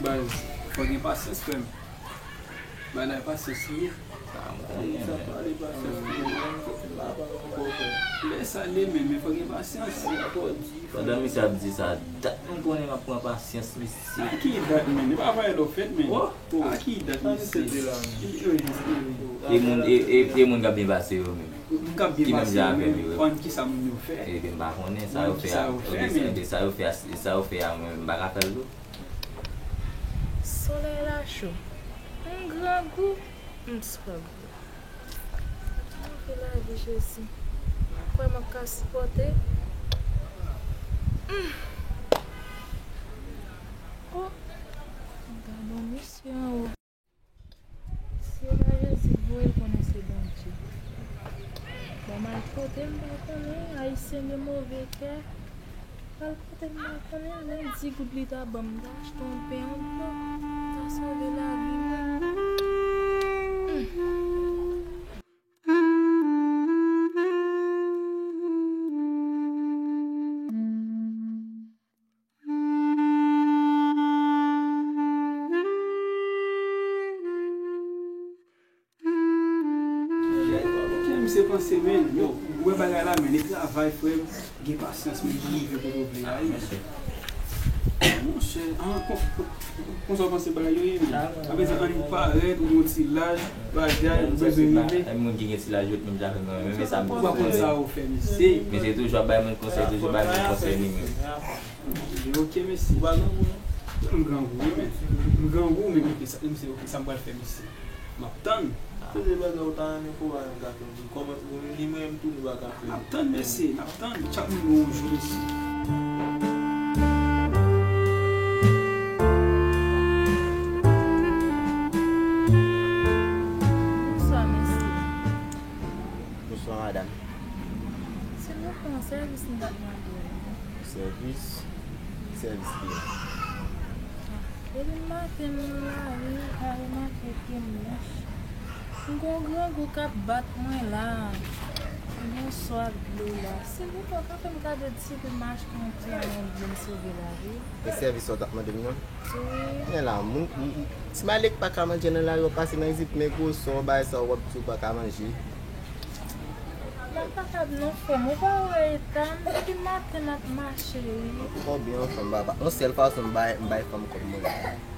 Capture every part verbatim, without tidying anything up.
Baz, fò gen pasyans, frè m. Bagay la pasyans li ye. Sa m konnen, men. Lè sa li ye menm, men fò gen pasyans. Pandan misye ap di sa, dat m konnen m ap pran pasyans, mesye. A ki dat, men? E pa vre lè w fèt, men. A ki dat, mesye? E moun, e, e, e moun k ap byen pase yo menm. Moun k ap byen pase yo menm, konn kisa moun yo fè. Ebyen, m pa konnen sa yo fè a. Ebyen, sa yo fè a, sa yo fè a, mwen, m pa ka fè l tou. Solèy la cho. M grangou, m swè gou. Move lavi, Jezi. Kwè m ap ka sipòte. Hmm. Oh, gad yon misye anwo. Si se pa Jezi k voye l, konnen se Bondye. Bon, m al kote m pa konnen, Ayisyen gen move kè. Al kote m pa konnen, lendi goud li ta ban m, m ta achte yon pen, yon dlo, m ta sove lavi mwen. Hmm. Kè misye panse, men, yo, ou wè bagay la, men, e travay, frè m, gen pasyans, men, pou rive kote w vle a, wi. Monchè, ah, kon, kon, konsa w panse bagay yo ye, men. Apre sa, annik parèt, ou gen yon ti laj, bagay, ou bezwen rive. Menm moun ki gen ti laj yo, menm jan avè m, men, men sa m bezwen. Ou pa konn sa w fè, mesye. Mesye toujou ap bay moun konsèy, toujou bay moun konsèy, li menm. Ok, mesye. Ou pa grangou, non? M grangou, wi, men. M grangou, men, ok, sa, mesye, ok, sa m pral fè, mesye. M ap tann. Se de bagay ou ta renmen pou w pa menm ka fè. Kòman, ou menm, li menm tou, li pa ka fè. M ap tann, mesye, m ap tann. Chak moun gen yon jou, mesye. Bonswa, mesye. Bonswa, madanm. Silvouplè, yon sèvis m t ap mande w. Sèvis? Ki sèvis li ye? Depi maten m nan lari, m ka remake ke m lèch. M gon grangou k ap bat mwen la. M gon swaf dlo la. Silvouplè, w ka fè m kado ti kou m achte yon ti anyon dlo m sove lavi? E sèvis sa w t ap mande m nan? Wi. Men la, moun, m, m, ti malèt pa ka manje nan lari, w ap pase nan izip, men gwo sò, bagay sa, w ap di w pa ka manje. Mwen pa kab non, frè m. Ou pa wè eta m? Depi maten m ap mache, wi. Kòbyen yon fanm pa, pa, yon sèl fason m bay, m bay fanm kòb mwen.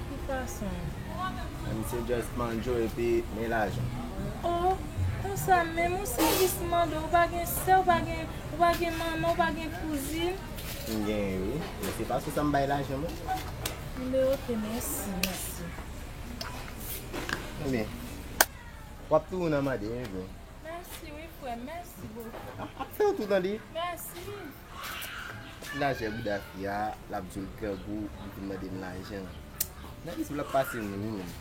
Ki fason? Misye just manjo epi men lajan. Oh, konsa menm, yon sèvis m mande w, ou pa gen sè, ou pa gen, ou pa gen manman, ou pa gen kouzin? M genyen, wi. Men se pa sou sa m bay lajan mwen. Enben, ok, mèsi, mèsi. Enben, w ap tounen mande, wi, bro. Mèsi, wi, frè, mèsi bokou. Ap fè w tou tande. Mèsi. Lajè bouda fi a, l ap di w l grangou, li vin mande m lajan. Nan izip l ap pase m wi, menm.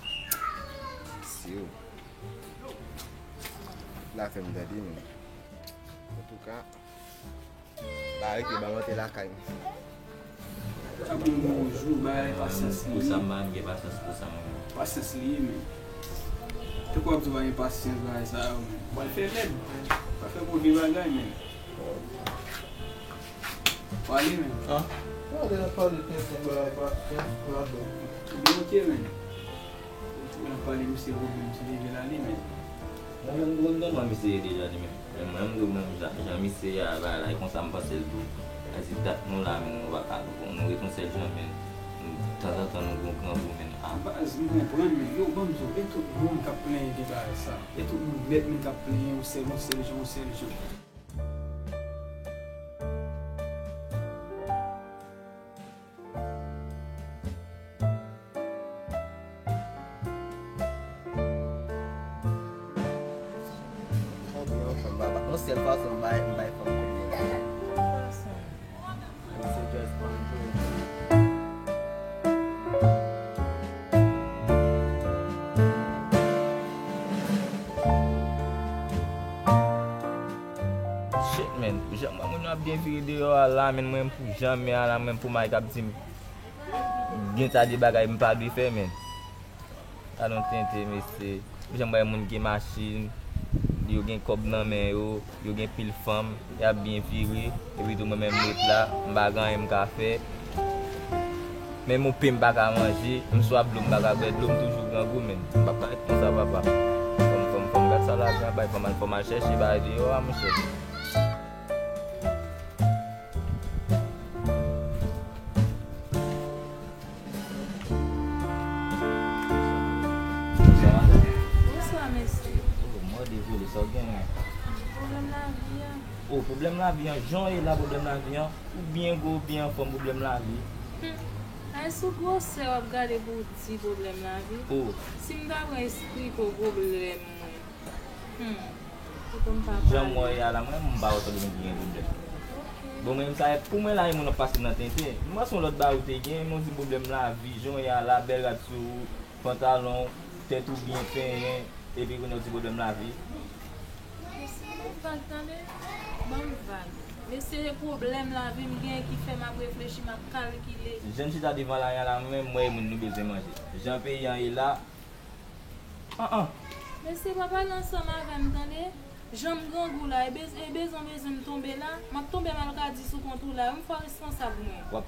Mesye o. La fè m tande, menm. Antouka, ba rete, ba monte lakay m. Chak moun gen yon jou, bay pasyans li. Pou sa m pa menm gen pasyans pou sa mwen menm. Pasyans li ye, men. Tankou w ap di w pa gen pasyans, bagay sa yo, men. W al fè lèd. W al fè move bagay, men. W ale, men. An? W ale, n ap pale, tenten, bagay, pasyans, pou la bèl. Ebyen, ok, men. N ap pale, misye Roben, misye leve l ale, men. Mwen menm, gwo nonm, mwen, misye ye deja, li menm. Men mwen, m di w menm, jan, jan misye ye a, bagay la, e konsa m panse l tou. Sa di dat nou la, men nou pa ka, nou, nou ret yon sèl jan, men tanzantan nou gon grangou, men, a. Baz, m konprann, men yo, ban m di w, e tout moun k ap plenyen de bagay sa. E tout moun nèt, men k ap plenyen yon sèl, yon sèl jan, yon sèl jan. Konbyen yon fanm pa, pa, yon sèl fason m bay, m bay fanm konbyen. Yon fason. Misye just enjoy. Shit, man. Jan m wè moun yo ap byen vire deyò a la, man, mwen pou jan m ye a la, mwen pou Mike ap di m gen ta de bagay m pa dwe fè, man. Alon tenten, mesye. Jan m wè moun gen machin, yo gen kòb nan men yo, yo gen pil fanm, y ap byen vire, epi tou mwen menm m ret la, m pa gen anyen m ka fè. Menm yon pen m pa ka manje, m swaf dlo m pa ka bwè dlo, m toujou grangou, men m p ap ka ret konsa, papa. Fò m, fò m, fò m gad sa lavi a bay, fò m al, fò m al chèche bagay deyò a, monchè. Bonswa, madanm. Bonswa, mesye. Oh, mwen dezole, sa w genyen? Pwoblèm lavi a. Oh, pwoblèm lavi a, jan w ye la, pwoblèm lavi a. Ou byen gwo, ou byen anfòm, pwoblèm lavi. Hmm. Ay, sou gwosè w ap gade pou w di pwoblèm lavi. Oh. Si m ta pran esplike w pwoblèm mwen. Hmm. Kite m pa pale. Jan m wè w ye a la, mwen, m pa wè sa gen pwoblèm. Ok. Bon, mwen menm sa, pou mwen la, e moun ap pase nan tenten. M panse yon lòt bagay ou te gen, men w di m pwoblèm lavi, jan w ye a la, bèl rad sou ou, pantalon, tèt ou byen penyen, epi kounye a w di pwoblèm lavi. Mesye, ban m vag, tande. Ban m vag. Mesye, se pwoblèm lavi m gen ki fè m ap reflechi, m ap kalkile. Jan m chita devan lari a la, mwen menm, m wè e moun nou bezwen manje. Jan peyi an ye la, an, an. Mesye, pa pale ansanm avè m, tande. Jan m grangou la, e bez-, e bezwen, bezwen m tonbe la, m ap tonbe m al ka di sou kont ou la, m fè w responsab mwen. W ap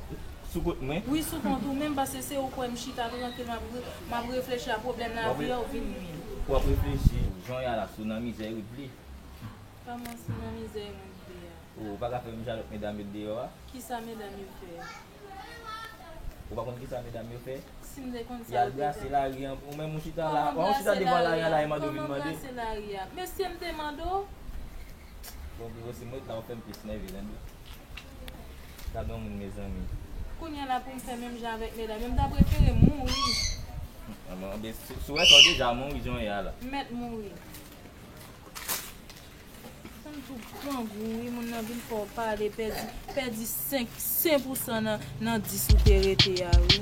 sou kont mwen? Wi, sou kont ou menm, paske se ou kwè m chita trankil, m ap re-, m ap reflechi a pwoblèm lavi a, w vin nwi m. W ap reflechi, jan w ye a la, si w nan mizè, revle. Kòman si w nan mizè, revle a? Ou pa ka fè menm jan lòt medam yo deyò a? Kisa medam yo fè? Ou pa konn kisa medam yo fè? Si m te konn sa, y al brase lari an, ou menm ou chita la, ou chita devan lari an la, e mande w vin mande. Kòman brase lari a? Mesye, m te mande w. Bon, pi osi mwen la, ou fè m plis nève, tande. Gad yon moun, mezanmi. Kounye a la pou m fè menm jan avèk medam yo, m ta prefere mouri. Anben, si, si w wè sa w deja mouri jan w ye a la. M mèt mouri. Fanm tou grangou, wi, moun nan vin fè w pale, pèdi, pèdi senk, senk pousan nan, nan dis ou te rete a, wi.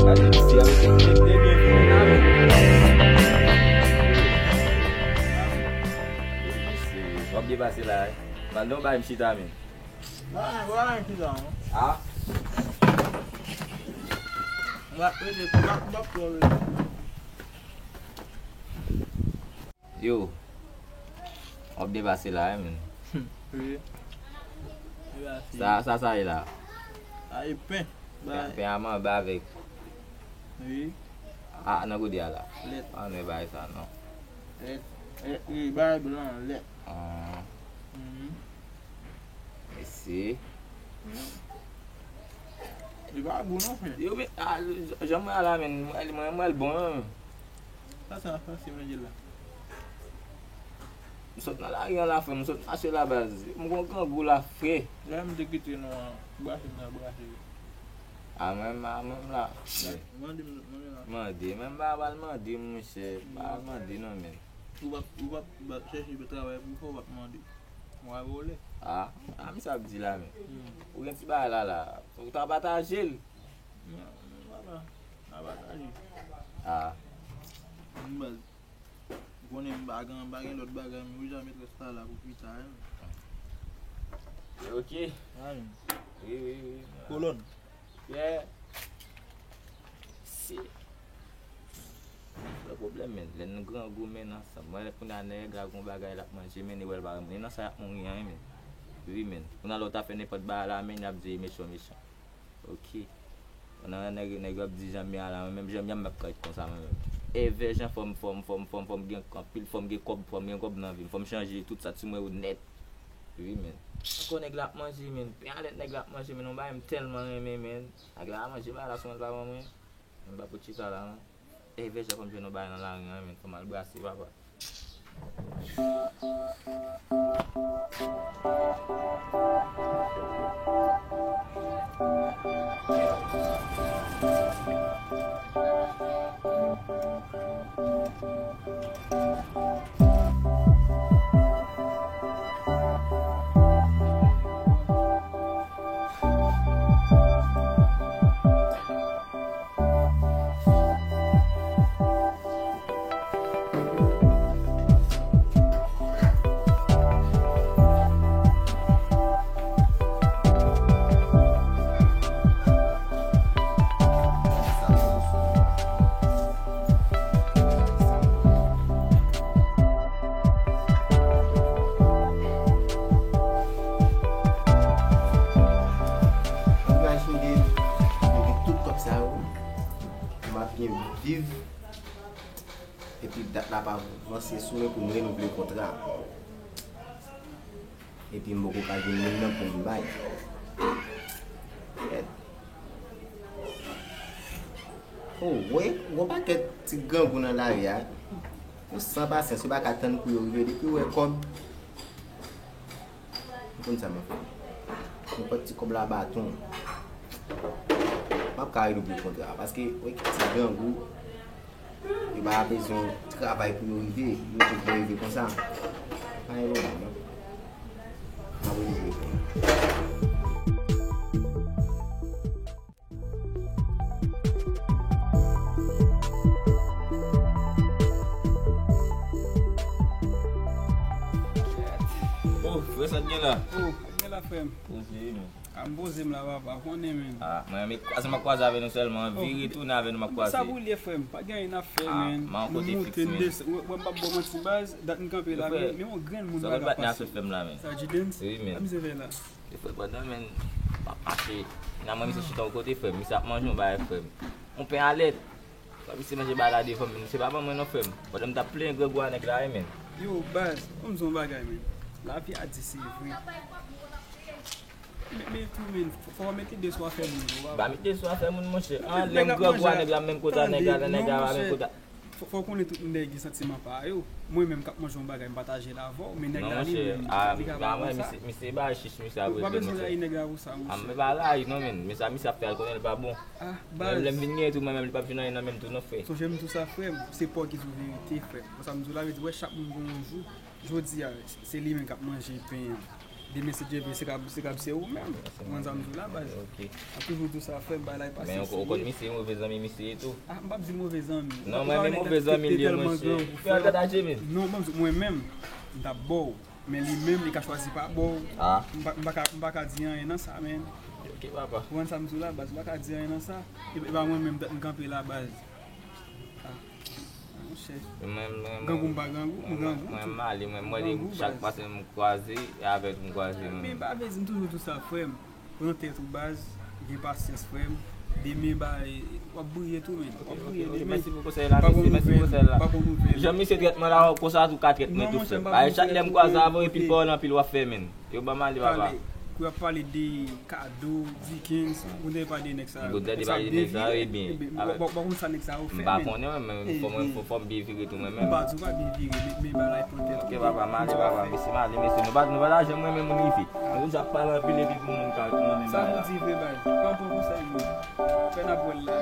Gade misye a, misye te byen fini la, men. Misye, w ap byen pase la, wi. Ban m bay m chita, men. Wala, wala, chita, non. Ah. M ap rete, m ap, m ap pran rete. Yo, w ap byen pase la, wi, men. Wi. Sa, sa, sa ye la? Sa e pen. Pen, pen a manba avèk. Wi. A, nan gode a la. Lèt. A, men bagay sa, non. Lèt. Lèt, wi, bagay blan, lèt. Ah. Mhm. Mèsi. Li pa gou non, frè. Yo, men, a, jan mwen a la, men, mwen, mwen, mwen l bon, non. Sa, sa, sa, se manje la. M sot nan lari an la, frè, m sot mache la, baz. M gon grangou la, frè. Lè m te kite nou an, brase m nan brase. A, mwen, a, mwen la. Mande m, mande la. Mande, men m pa pral mande, monchè. M pa pral mande, non, men. Ou p ap, ou p ap, ou p ap chèche travay pou fè, ou p ap mande. Mwen vole. Ah, ah, misye ap di la, men. Hmm. Ou gen ti bagay la, la. Ou ta pataje l. Non, non, papa. A pataje. Ah. Yon baz. Ou konnen m pa gen, m pa gen lòt bagay, men ou jan metrès la, la pou pita, hein. Ok. Ah, men. Wi, wi, wi. Kolòn. Yeah. Si. Gen pwoblèm, men. Lè n grangou, men, ansanm. Mwen, kounye a, nèg la gon bagay l ap manje, men, li wè l pa renmen. Li nan sa y ap mouri an, men. Wi, men. Kounye a, lè w ta fè nenpòt bagay la, men, y ap di mechan, mechan. Ok. Kounye a, nèg, nèg yo ap di jan m ye a la, mwen menm, jan m ye a, m p ap ka ret konsa, mwen menm. Evè jan fò m, fò m, fò m, fò m, fò m gen anpil, fò m gen kòb, fò m gen kòb nan vi m, fò m chanje tout sa sou mwen yo nèt. Wi, men. Ankò nèg la ap manje, men. Pen a lèt nèg la ap manje, men. Yon bagay m tèlman renmen, men. Nèg la manje bagay la sou mwen, l pa ban mwen. M pa pou chita la, non. Evè jan fò m jwenn yon bagay nan lari an, men. Fò m al brase, papa. viv. Epi dat la pa vanse sou mwen pou m renouvle kontra. Epi m poko ka jwenn moun nan pou m bay. Kèt. Oh, wè, gon pakèt ti grangou nan lari a. Yo san pasyans, yo pa ka tann kou yo rive. Depi yo wè kòb, ou konn sa m ap fè. Nenpòt ti kòb la baton. M ap ka renouvle kontra a, paske, wè, ti grangou, yo pa bezwen travay pou yo rive, yo tout bon rive konsa. Pa gen pwoblèm, non. M ap renouvle kontra. Oh, frè, sa k gen la? Oh, sa k gen la, frè m? Poze, men. A, m poze m la, papa, konnen, men. Ah, mwen, men kwaze m ap kwaze avè nou sèlman, vire tounen avè nou m ap kwaze. Sa pou l ye, frè m? Pa gen anyen n ap fè, men. Nou moute, n desann. Wè, wè, m p ap ba w manti, baz, dat m kanpe la, men, men yon grenn moun pa ka pase. Sa G-Dance? Wi, men. Sa misye fè la? Yo fè pandan, men, m ap mache. Nan mwen, misye chita yon kote, frè m. Misye ap manje yon bagay, frè m. Yon pen alèt. Misye manje bagay la devan m, men misye pa ban mwen non, frè m. Pandan m t ap plenyen grangou a nèg la, wi, men. Yo, baz, ban m di w yon bagay, men. Lavi a di se vre. Men, men tou, men, fò, fò w mete de sou afè moun, bro. Ba mete de sou afè moun, monchè. An, lè m grangou a nèg la, menm kote a nèg la, nèg la, menm kote a. Fò, fò w konnen tout moun dèyè gen santiman pa yo. Mwen menm k ap manje yon bagay, m pataje l avè w, men nèg la li menm, li ka pa konsa. Misye, misye ba chich, misye ap regle, monchè. Ou pa bezwen rayi nèg la pou sa, monchè. A, m pa rayi non, men. Men sa misye ap fè a, l konnen l pa bon. Ah, baz. Lè m vin gen tou, mwen menm, li p ap jwenn anyen nan men m tou non, frè. Sonje m di w sa, frè m, se pa w ki di w verite, frè m. Konsa m di w laverite, wè chak moun gen yon jou. Jodi a, se li menm k ap manje pen an. Demen, si Dye vle, se kab, se kab se ou menm. Ou konn sa m di w la, baz. Ok. M ap toujou di w sa, frè m, bagay la e pase. Men ou, ou konn misye, move zanmi misye ye tou. Ah, m p ap di move zanmi. Non, mwen, men move zanmi l ye, monchè. Frè, tande, Jimmy. Non, ban m di w, mwen menm, m t ap ba w. Men li menm, li ka chwazi pa ba w. Ah. M pa, m pa ka, m pa ka di anyen nan sa, men. Ok, papa. Ou konn sa m di w la, baz, m pa ka di anyen nan sa. E, e pa mwen menm, dat m kanpe la, baz. Ah, monchè. Mwen, mwen, grangou m pa grangou, m grangou tou. Mwen, mwen, mwen, mwen, mwen, chak pase m kwaze, e avè tou m kwaze, men. Men pa vle di m toujou di w sa, frè m. Pran tèt ou, baz, gen pasyans, frè m. Demen, ba, w ap briye tou, men. W ap briye demen. Mèsi pou konsèy la, mesye, mèsi pou konsèy la. Pa bon nouvèl. Jan misye trèt mwen la, konsa tou ka trèt mwen tou, frè m. Ba, chak lè m kwaze avè w, epi pawòl anpil w ap fè, men. Yo ban m ale, papa. Kou y ap pale de Kado, Dickens, ou tande pale de nèg sa yo. Ou tande pale de nèg sa yo, ebyen. Ou pa konn sa nèg sa yo fè, men. M pa konnen, men fò mwen, fò, fò m byen vire tou, mwen menm. M pa di w pa byen vire, men, men bagay pran tèt ou. Ok, papa, m ale, papa, mesye, m ale, mesye. Nou pa, nou pa ta janm renmen moun rive. Nou toujou ap pale anpil epi pou moun ka nan menm bagay la. Sa pou di vre, bay. Pa pran konsèy moun. Fè n ap wè l la.